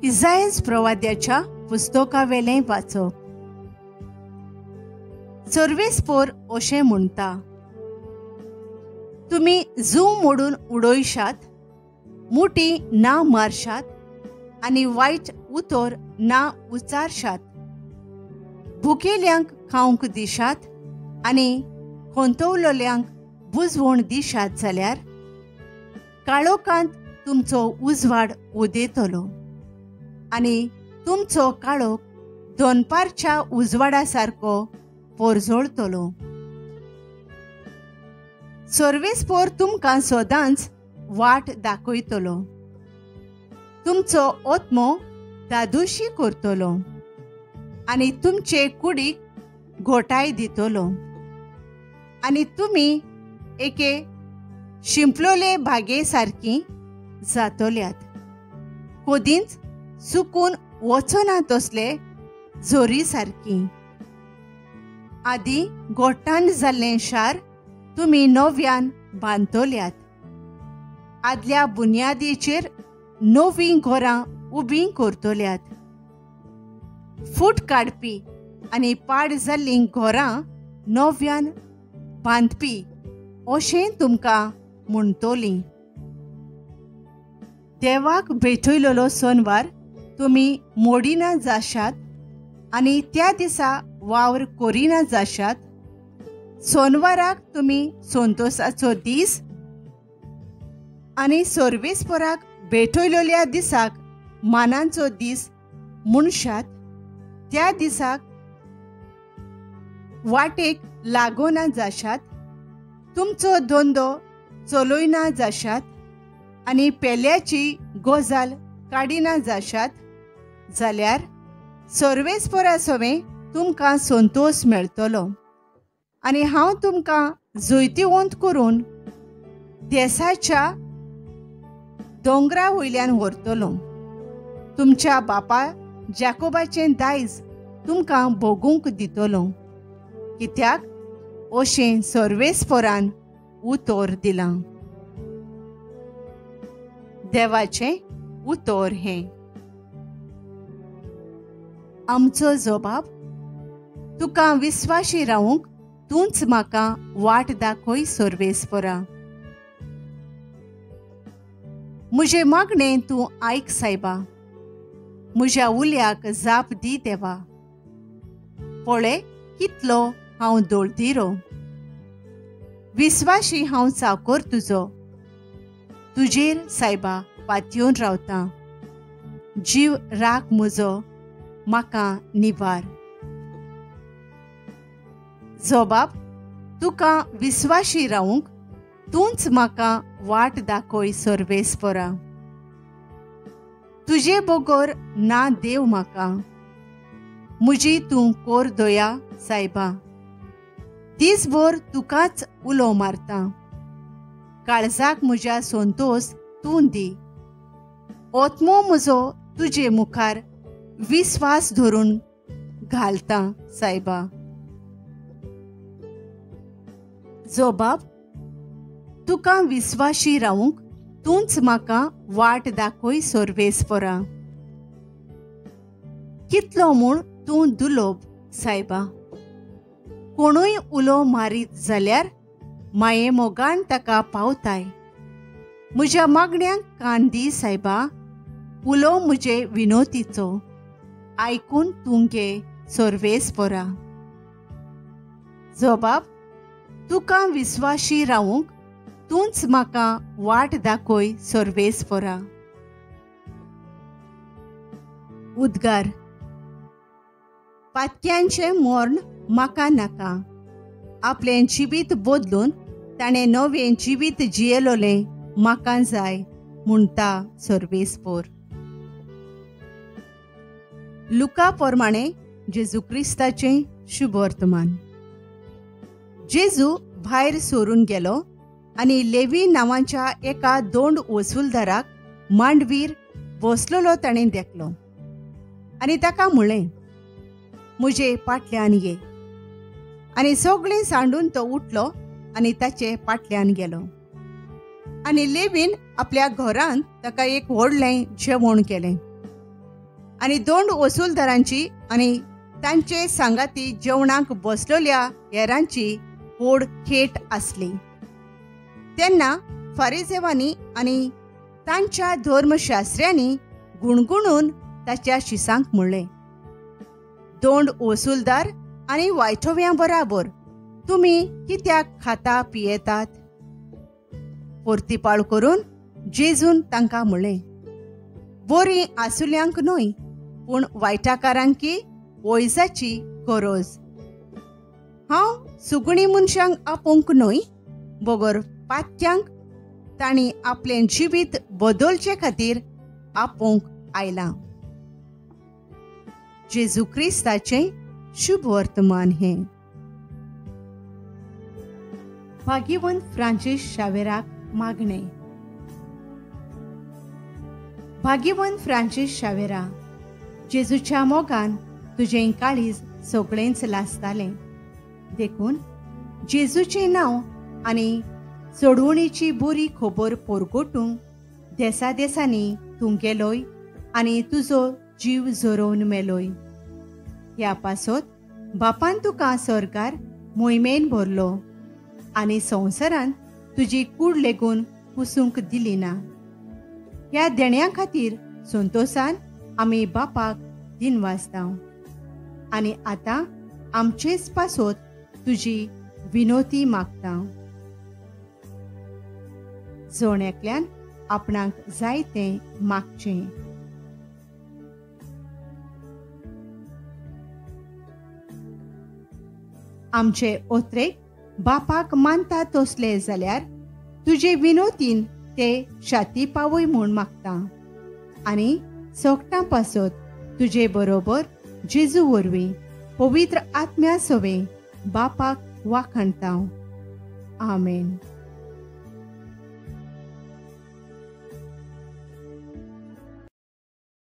इजायस प्रवाद्याच्या पुस्तकावेलें वाचप. सर्वेस्पोर अशें म्हणटा, तुमी जू मोडून उडयशात, मुठी ना मारशात आनी वायट उतर ना उचारशात, भुकेल्यांक खावंक दिशात आनी खोंतवलोल्यांक बुजवण दिशात जाल्यार काळोखांत तुमचो उजवाड उदेतलो आनी तुमचो काळोख दनपारच्या उजवाडा सारको पोरजोळतलो. सर्वेस्पोर तुमकां सदांच वाट दाखयतलो, तुमचो आत्मो दादोशी करतलो आनी तुमचे कुडीक घोटाय दितलो आनी तुमी एके शिंपलोले भागे सारकी जातल्यात, कदींच सुकून वचना तसले झरी सारकी. आदी गोठान जाल्लें शार तुमी नव्यान बांदतल्यात, आदल्या बुन्यादीचेर नवीं घरां उबीं करतल्यात. फूट काडपी आनी पाड जाल्लीं घरां नव्यान बांदपी अशें तुमकां म्हणटलीं. देवाक भेटयलेलो सोनवार तुमी मोडिना जाशात आनी त्या दिसा वावर करिना जाशात. सोनवाराक तुमी संतोसाचो दीस आनी सर्वेस्पोराक भेटयलेल्या दिसाक मानांचो दीस म्हणशात. त्या दिसाक वाटेक लागोना जाशात, तुमचो धंदो चलयना जाशात आनी पेल्याची गजाल काडिना जाशात जाल्यार सर्वेस्पोरा सवें तुमकां संतोश मेळटलो आनी हांव तुमकां जैतिवंत करून देसाच्या दोंगरा वयल्यान व्हरतलो. तुमच्या बापा जाकोबाचें दायज तुमकां भोगूंक दितलो, कित्याक अशें सर्वेस्पोरान उतर दिलां. देवाचें उतर हें. आमचो जबाब, तुका विस्वाशी रावूंक तूंच म्हाका वाट दाखय सर्वेस्पोरा. म्हजें मागणें तूं आयक सायबा, म्हज्या उल्याक जाप दी देवा. पळय कितलो हांव दोळदिरो, विस्वाशी हांव चाकर तुजो. तुजेर सायबा पातयेवन रावता, जीव राख म्हजो म्हाका निवार. जबाब, तुका विस्वाशी रावूंक तूंच म्हाका वाट दाखय सर्वेस्पोरा. तुजे बगर ना देव म्हाका, म्हजी तूं कोर दया सायबा. दीसभर तुकाच उलो मारता, काळजाक म्हज्या संतोस तूं दी. आत्मो म्हजो तुजे मुखार विस्वास धरून घालता सायबा. जबाब, तुका विस्वाशी रावूंक तूंच म्हाका वाट दाखय सर्वेस्पोरा. कितलो म्हूण तूं दुलोब सायबा, कोणूय उलो मारीत जाल्यार माये मोगान ताका पावताय. म्हज्या मागण्यांक कान दी सायबा, उलो म्हजे विनोतीचो आयकून तूं घे सर्वेस्पोरा. जबाब, तुका विस्वाशी रावूंक तूंच म्हाका वाट दाखय सर्वेस्पोरा. उद्गार, पातक्यांचें मर्ण म्हाका नाका, आपलें जिवीत बदलून ताणें नवें जिवीत जियेलोलें म्हाका जाय म्हणटा सर्वेस्पोर. लुका प्रमाणे जेजू क्रिस्ताचें शुभवर्तमान. जेजू भायर सरून गेलो आनी लेवी नांवाच्या एका दोंड वसुलदाराक मांडवीर बसलेलो ताणें देखलो आनी ताका म्हणलें, म्हजे पाटल्यान ये. आनी सगळें सांडून तो उठलो आनी ताचे पाटल्यान गेलो. आनी लेवीन आपल्या घरांत ताका एक व्हडलें जेवण केलें. आनी दोंड वसूलदारांची आनी तांचे सांगाती जेवणाक बसलेल्या हेरांची व्हड खेट आसली. तेन्ना फारिजेवांनी आनी तांच्या धर्मशास्त्र्यांनी गुणगुणून ताच्या शिसांक म्हणलें, दोंड वसूलदार आनी वायटोव्यां बराबर तुमी कित्याक खाता पियेतात? परतीपाळ करून जेजून तांकां म्हणलें, बरीं आसुल्यांक न्हय पूण वायटाकारांकी वैजाची गरज. हांव सुगणी मनशांक आपोवंक न्हय बगर पात्यांक तांणी आपलें जिवीत बदलचे खातीर आपोवंक आयलां. जेजू क्रिस्ताचें शुभ वर्तमान हें. भाग्यवंत फ्रांसीस शावेराक मागणें. भाग्यवंत फ्रांसीस शावेरा, जेजूच्या मोगान तुजें काळीज सगळेंच लासतालें, देखून जेजूचें नांव आनी सोडवणीची बरी खबर परगटूंक देसा देसांनी तूं गेलोय आनी तुजो जीव झरोवन मेलोय. ह्या पासत बापान तुका सरकार मोहिमेन भरलो आनी संवसारान तुजी कूड लेगून पुसूंक दिली ना. ह्या देण्या खातीर संतोसान आमी बापाक दिनवासता आनी आतां आमचेच पासत तुजी विनोती मागता. जण एकल्यान आपणाक जाय तें मागचें. आमचे ओत्रेक बापाक मानता तसले जाल्यार तुजे विनोतीन ते शाती पावय म्हूण मागता आनी सोगटां पासत तुजे बरोबर जेजू वरवीं पवित्र आत्म्या सवें बापाक वाखाणता. आमेन.